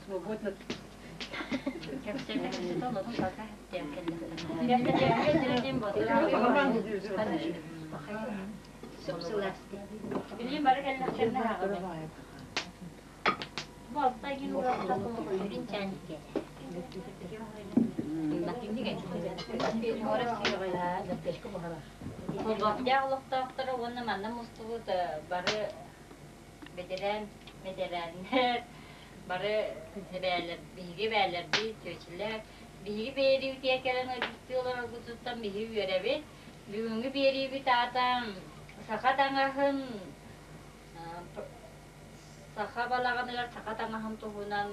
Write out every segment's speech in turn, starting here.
Свободно. Билим бары кэллэхтэринэ аһаҕын. Бу алта игин Холбоһуктаах олохтоохторо уонна манна мустубут бары бэтэрээн бэтэрээннэр, бары эбээлэр, биһиги эбээлэрбит, чүөчэлэр, биһиги биэриибитигэр кэлэн ыалдьыттыы олороргутуттан биһиги үөрэбит. Бүгүҥҥү биэриибит аата саха таҥаһын саха балаҕаныгар саха таҥаһын туһунан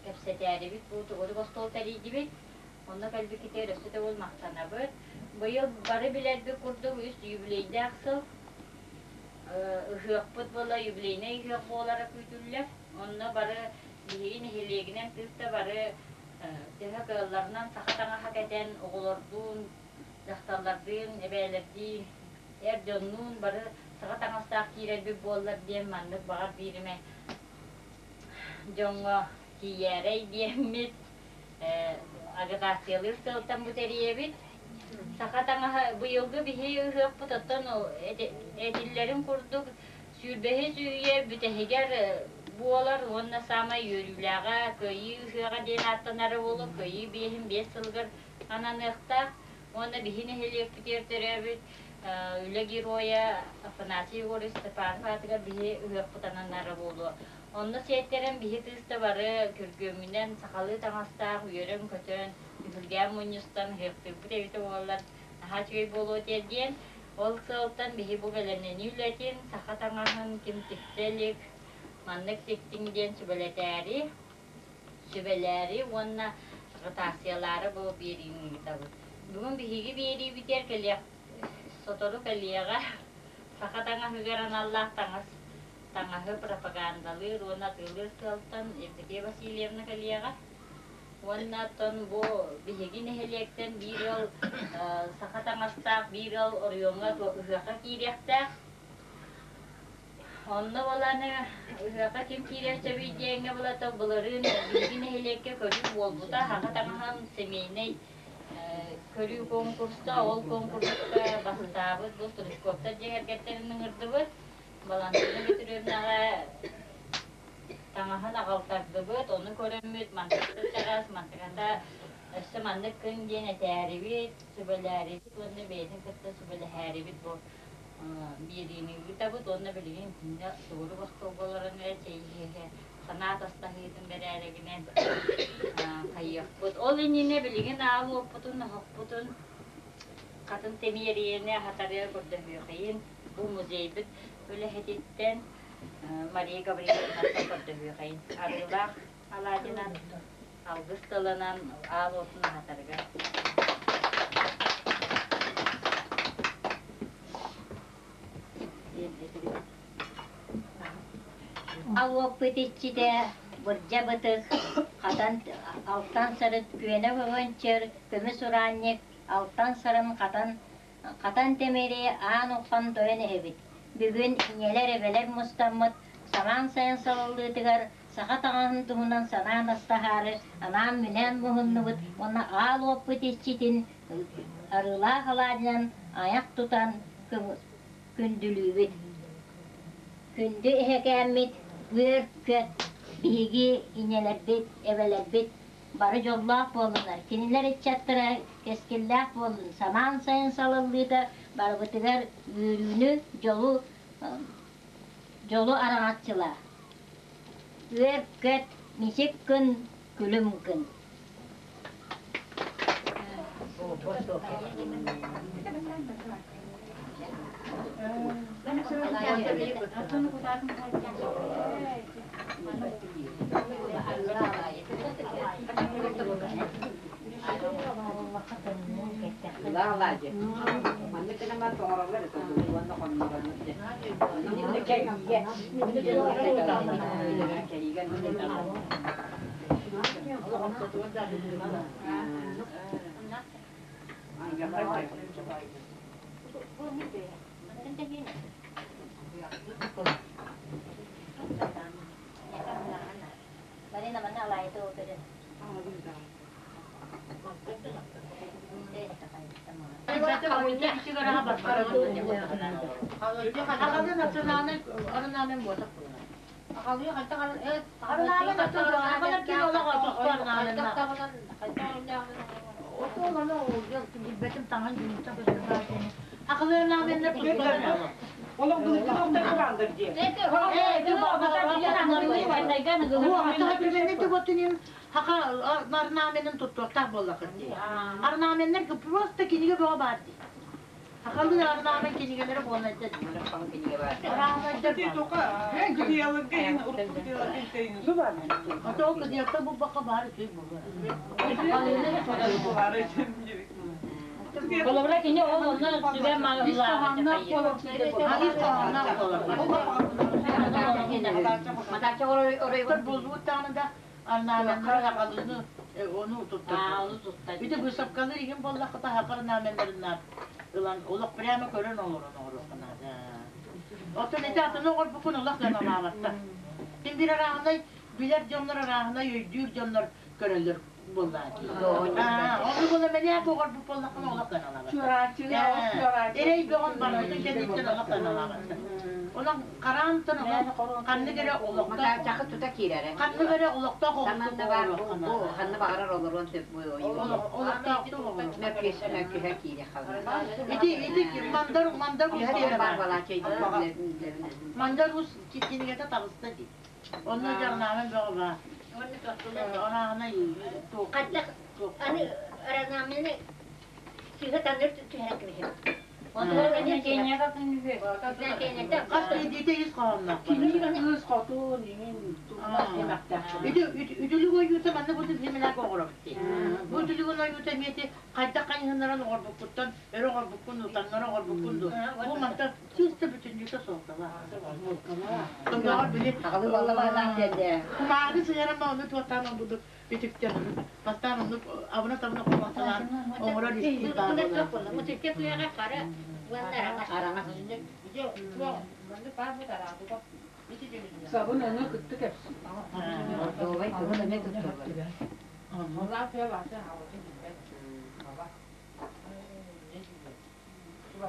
кэпсэтээрибит, бу төгүрүк остуол тэрийдибит. Онно кэлбиккитигэр өссө төгүл махтанабыт. Быйыл бары билэрбит курдук үс юбилейдаах сыл. Ыһыахпыт буола юбилейнай ыһыах буолара күүтүллэр. Онно бары биһиги нэһилиэгинэн тыыста бары төһө кыалларынан саха таҥаһа кэтэн оҕолордуун, дьахталлардыын, эбээлэрдиин, эр дьоннуун бары саха таҥастаах киирэрбит буоллар диэн маннык баҕар бииримэ дьоҥҥо тиийээрэй диэммит агитациялыыр сыалтан бу тэрийэбит. Саха таҥаһа быйылгы биһи ыһыахпыт оттон этиллэрин курдук сүүрбэһис үйэ бүтэһигэр буолар уонна саамай үөрүүлээҕэ Кыайыы ыһыаҕа диэн ааттанара буолуо Кыайыы биэһин биэс сылыгар ананыахтаах уонна биһи нэһилиэкпитигэр төрөөбүт үлэ геройа Афанасий Егорович Степанов аатыгар биһи ыһыахпыт ананара буолуо. Онно сиэттэрэн биһи тыыста бары күргүөмүнэн сахалыы таҥастаах үөрэн-көтөн, түһүлгээн мунньустан ыһыахтыырбыт эбитэ буоллар наһаа үчүгэй буолуо этэ диэн ол сыалтан биһи бу бэлэмнэнии үлэтин саха таҥаһын ким тиктэ илик, маннык тиктиҥ диэн сүбэлэтээри, сүбэлээри уонна ротациялаары бу биэриини ыытабыт. Бүгүн биһиги биэриибитигэр кэлиэх сотору кэлиэҕэ саха таҥаһыгар аналлаах таҥас таҥаһы пропагандалыыр уонна атыылыыр сыалтан Евдокия Васильевна кэлиэҕэ. Уонна оттон бу биһиги нэһилиэктэн биир ыал саха таҥастаах биир ыал оройуоҥҥа ыһыахха киириэхтээх. Онно буоланы ыһыахха ким киириэх сөбүй диэҥҥэ булата былырыын биһиги нэһилиэккэ көрүү буолбута саха таҥаһын семейнэй көрүү конкурса ол конкурска бастаабыт бу Стручковтар дьиэ кэргэттэрин ыҥырдыбыт. Балантина Петровнаҕа таҥаһын аҕалтардыбыт, ону көрөммүт мантыкта таҥас, мантыката өссө маннык гын диэн этээрибит, сүбэлээрибит уонна бэйэтин кытта сүбэлэһээрибит бу биэриини ыытабыт уонна билигин итиннэ тугурук остуолга олорон эрэ чэй иһэ санаа атастаһыытын бэрээдэгинэн хайыахпыт. Ол иннинэ билигин аал уоппутун, оһохпутун хатын тэмиэрийэни аһатарыгар көрдөһүөхэйин. Бу музейбыт үлэһититтэн Мария Гаврильевнаттан көрдөһүөхэйин. Арыылаах алаадьынан, алгыс тылынан аал уотун аһатарыгар. Алуоппут иччитэ Бырдьа Бытык, Хатан Алтан Сарыт Күөнэ Көбөнчөр, Көмүс Ураанньык, Алтан Сарын Хатан Хатан Тимири аан уххан тойон иһэбит. Бүгүн ийэлэр, эбэлэр мустаммыт самаан сайын салаллыытыгар саха таҥаһын туһунан санаан астаһаары анаан-минээн муһуннубут уонна аал уоппут иччитин арыылаах алаадьынан айах тутан күндүлүүбүт. Күндү эһэкээммит үөр-көт биһиги ийэлэрбит, эбэлэрбит бары дьоллоох буоллунар, кинилэр ыччаттара кэскиллээх буоллун, самаан сайын салаллыыта барыбытыгар үөрүүнү, дьолу, дьолу араҥаччылаа. Үөр-көт, мичик гын, күлүм гын. Аҕалыы национальнай орнамен буотах буолар. Орнамен аҕалар кини олох отохто орнаменна. Акылы орнаменнар тутталар. Олох былыргы тохтор кураандар дии. Хака орнаменын туттуохтаах буоллахыт дии. Орнаменнар просто кинигэ бөҕө баар дии. Хахалыы орнамен кинигэлэрэ буолнайдар дии. Орнаменнар баар. Ото ол кыдыйакта булбакка баар үчүгэй буолуо. Холобура кини ол онно сүбэ Ис хоһоонноох буолар. Булбут даҕаны да орнаменнары хахалыыны ону туттар. Ити выставкалар иһин буоллахха хака орнаменнарыннаах ылан олох прямо көрөн олорон оҥоруохха наада. Оттон ити атыны оҥорбуккун олох сыаналаабаттар. Ким бир арааһынай билэр дьоннор арааһынай өйдүүр дьоннор көрөллөр буоллаа дии. Ону буола мэнээк оҕорбут буоллаххына олох сыаналаабаттар. Эрэй бөҕөн барбытын кэнниттэн олох сыаналаабаттар. Онон хараантан олох ханнык эрэ олохтоох Чахы тута киирэрэ. ханнык эрэ олохтоох Саманна бар бу ханна баҕарар олоруон сөп бу олохтоохтук оҕоруох. Мөккүһэ мөккүһэ киире халар. Ити ити мандар мандар уус диэн бар баар. балачай Мандар уус кинигэтэ таҕыста дии. Онно дьарнаамын бөҕө баар. Орааһына туох Хаттах аны орнамены сыһа таныр түһэрэн кэбиһэр. Хас биирдиитэ ис хоһоонноох. Кини кыыс хотун иҥин туһунан эмэхтээх. Ити үтүлүк ойуута манна бу земляк оҕоробут дии. Бу үтүлүгүн ойуута эмиэти хайдах хайыһыннаран оҕорбуккуттан өрө оҕорбуккун дуу, таҥнары оҕорбуккун дуу. Бу мантан чыыста бүтүннүүтэ суолталаах. Оннооҕор били Аҕалы баллабаалаах диэнде. кумааҕы сыһаран ону туоттаан оннук үтүктэн бастаан оннук абына-табына кумахталаан оҥорор истиил баар буолар. Мутукка куяга кара уонна араҥас. Араҥас. Сабын аны кытты кэпсин. Ордуобай кыһыл эмэ туттуллар.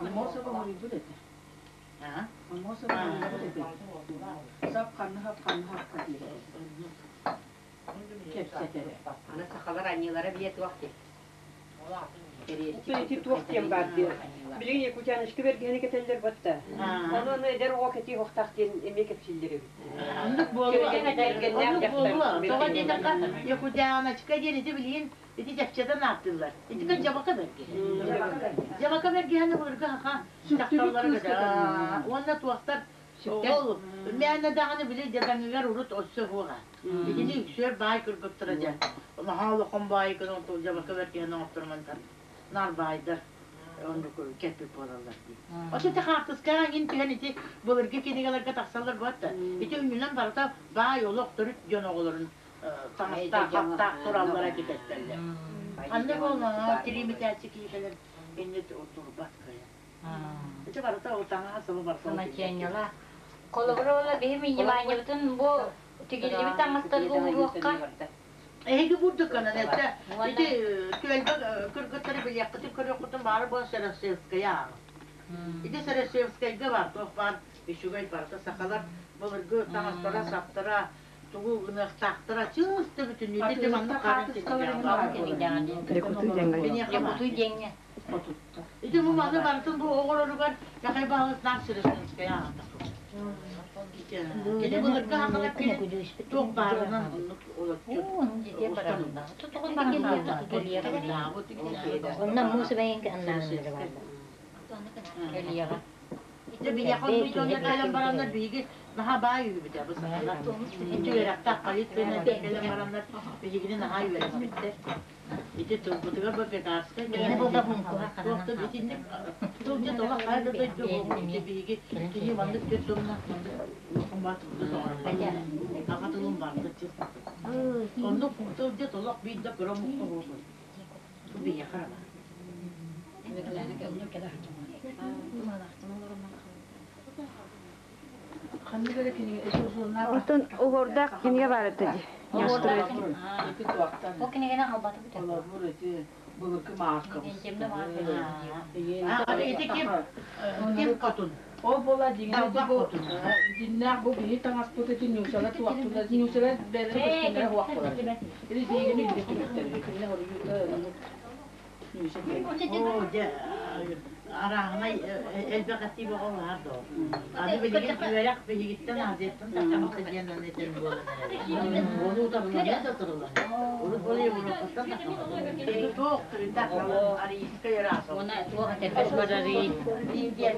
Аммосова муруйбут этэ. Аммосова муруйбут этэ. Сап ханна хап ханна хапка диир. Кэпсэтэрэ. Аны сахалар аньыылара бие туох дии. Ити туох диэн баар диэн. Билигин Якутяночка бэргэһэни кэтэллэр батта. Ону аны эдэр оҕо кэтии хохтаах диэн эмиэ кэпсииллэр эбит. Оннук буолуо. Оннук буолуо. Тоҕо диэтэххэ, Якутяночка диэн ити билигин ити чэпчэтэн ааттыыллар. Итикэн дьабака бэргэһэ. Дьабака бэргэһэни былыргы хаха дьахталлара кэтэр. Уонна туохтар ол мээнэ даҕаны били дьадаҥыгар урут өссө суоҕа. Итини үксүөр баай кыргыттара дьэ. Наһаа улахан баай гынан дьабака бэргэһэни оҥотторумантан нар баайдар оннук кэппит буолаллар дии. Ото ити хаартыскаҕа иҥин түһэн ити былыргы кинигэлэргэ тахсаллар буолта. Ити үннүнэн барыта баай олох төрүт дьон оҕолорун таҥастаах, хаптаах тураллара ити көстөллөр. Ханна буолла тириимитээччи киһи кэлэн инни турбат кыайан. Ити барыта ол таҥаһа сабы барыта. Самоченьела. Холобура ола биһи минимальныбытын бу тигиллибит таҥастарга ууруохха. Эһиги бурдук гынан этэ. Ити түөлбэ кыргыттары билиэххитин көрүөххүтүн баары буолан Сарасевская ааҕын. Ити Сарасевскайга бар, туох баар үчүгэй барыта сахалар былыргы таҥастара, саптара, тугу гыныахтаахтара чыыста бүтүннүүтэ ити маннык харын Якутуй диэҥҥэ. Ити бу маны барытын бу оҕолоругар Якай баһылытнаах Сарасевская аҕата. Кини былыргы сахалар кини туох баарынан оннук олоччу Онно муус бэйэҥ аннааннары бааллар. Кэлиэҕэ. Дьэ биһиэхэ оннук дьоннор кэлэн бараннар биһиги наһаа баай үһүбүт ээ бу сахалар. Ити үөрэхтээх полициянан кэлэн бараннар биһигини наһаа үөрэппиттэр. Ити тылбытыгар бу Пекарскай кэлэн туохтан итинник тылдьыт олох хайа да дойду ити биһиги киһи маннык төрдүмнах маннык улахан баар тылдьыт оҥороллор. Аҕа тылын барыта Оннук тылдьыт олох биир да кыра омукка буолбут. Бу биһиэхэ эрэ баар. Оттон уһуурдаах кинигэ баар этэ дии. Ити туохтан Ол кинигэни аҕалбатыбыт. Холобур ити былыргы мааскабыс. Ити ким ким хотун? Ол буола дьиҥэр ити Далбар бу хотун. дьиннээх бу биһи таҥаспыт ити ньуусала туохтуна ньуусала бэйэлэрэ көстүүмнэрэ суох буолар. Ити биһигини илдьэ түмүктэр кинилэр хоруйуута ньууса диэн. Оо, дьэ, арааһынай элбэх этии бөҕө баар доо. Аны билигин үөрэх биһигиттэн Азияттан тахсыбыта диэн аны этэн буолан эрэр. Ону утарылаһан да утарылаһан. Урут ол Европаттан тахсыбыта. Туох түрүтэх арийскай ыраас. Уона туох этэрбэс барарый,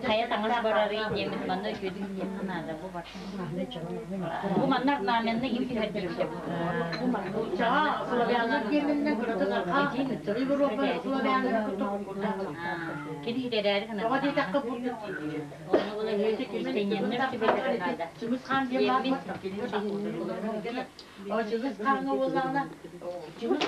хайа таҥас барарый диэммит манна үчүгэйдик диэххэ наада. Бу бар. Бу манна орнаменны им түһэрдибитэ бу. Нууччаҕа славяннар диэнинэн кыратык арҕаа Европа славяннары кытта курдат. Кини иһитэрээри гына. Тоҕо диэтэххэ бурдук дииллэр. Онно була истэнньэннэр сүбэлэрэ наада. Чыҥыс хаан диэн баар буолла. Кинилэр Чыҥыс хааҥҥа буоллаҕына Чыҥыс